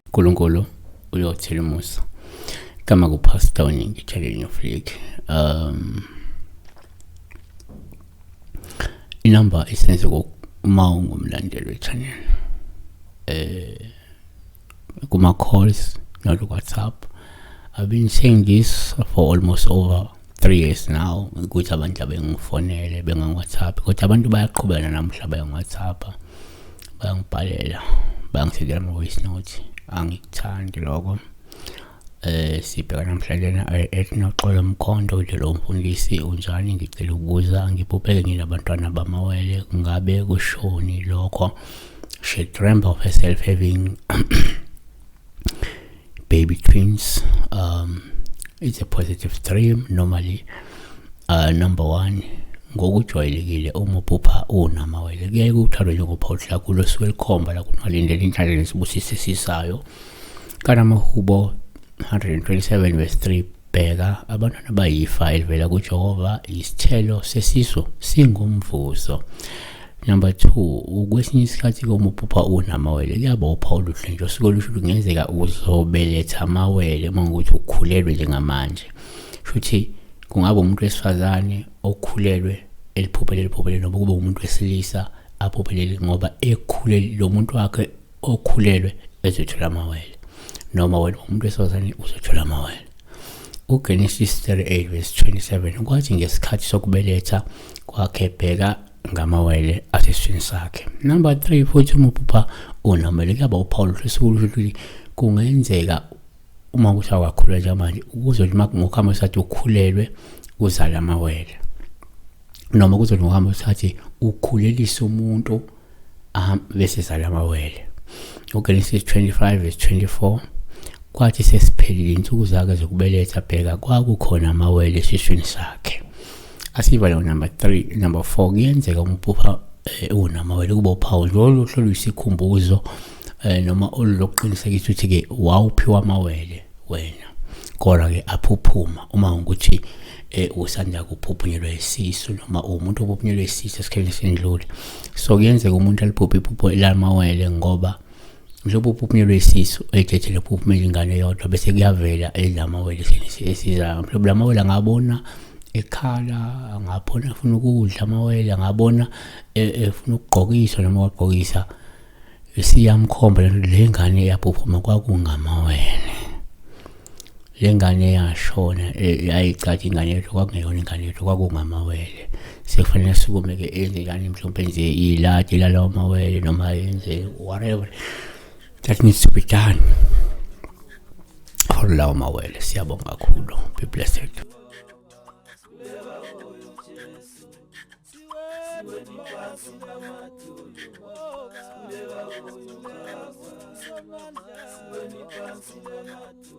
uNkulunkulu uyothela umusa. Igama kuPastor uNingi Chaleni Flick. Inamba isenze uma ungumlandeli we-channel kuma calls, not WhatsApp. I've been saying this for almost over 3 years now ukuthi abantu abengifonele bengangi-WhatsApp, kodwa abantu bayaqhubeka namuhla bayangi-WhatsApp, bayangibhalela, bangisendela ama-voice note. Angikuthandi lokho. Sibheka namhlanje lena ethi Noxolo Mkhonto nje lo mfundisi unjani? Ngicela ukubuza, ngiphupheke nginabantwana bamawele, ngabe kushoni lokho? She dreamt of herself having baby twins. It's a positive dream normally. Number one, ngokujwayelekile uma uphupha unamawele kuyaye kuthathwe njengophawu hlakulo osuke likhomba la kungalindela inhlanhla nesibusiso esisayo. KanaMahubo 127 verse 3: "Bheka, abantwana bayifa elivela kuJehova, isithelo sesisu singumvuzo." Number 2, kwesinye isikhathi uma uphupha unamawele kuyaba uphawu oluhle nje osuke lusho ukuthi kungenzeka uzobeletha amawele uma ngukuthi ukhulelwe njengamanje. Shuthi kungaba umuntu wesifazane okhulelwe eliphuphe leliphuphe, noma kube umuntu wesilisa aphuphe ngoba ekhulelwe, lo muntu wakhe okhulelwe ezothola amawele, noma wena umuntu wesifazane uzothola amawele. UGenesis 38 verse 27: "Kwathi ngesikhathi sokubeletha kwakhe, bheka, ngamawele asesiswini sakhe." Number 3, futhi uma uphupha unamawele kuyaba uphawu olusuke lusho ukuthi kungenzeka uma kuthi awukakhulelwa njengamanje, kuzothi uma ngokuhamba kwesikhathi ukhulelwe, uzale amawele, noma kuzothi ngokuhamba kwesikhathi ukhulelise umuntu bese zala amawele. UGenesis 25 verse 24: "Kwathi sesiphelile insuku zakhe zokubeletha, bheka, kwakukhona amawele esiswini sakhe." Asivale number 3. Number 4, kuyenzeka umphupha unamawele kuba uphawu nje oluhle oluyisikhumbuzo noma olulokuqinisekisa ukuthi-ke wawuphiwa amawele wena, kodwa-ke aphuphuma uma ukuthi usanda kuphuphunyelwa isisu noma umuntu ophuphunyelwe isisu esikhathini esendlule. So kuyenzeka umuntu aliphuphe iphupho lamawele ngoba njengoba uphuphunyelwe isisu, ejeje lephuphumela ingane eyodwa, bese kuyavela elamawele esizayo. Mhlawumbe lamawele angabona ekhala, angabona efuna ukudla amawele, angabona efuna ukugqokiswa noma wagqokisa, siyamkhomba le ngane eyaphuphuma kwakungamawele. Le ngane yashona yayicathi ingane yethu, kwakungeyona ingane yethu, kwakungamawele. Sekufanele sukume-ke enze njani? Mhlawumpe enze iladi lalawo mawele noma enze whatever that needs to be done for lawo mawele. Siyabonga kakhulu, be blessed. Siweni phansi namadolo.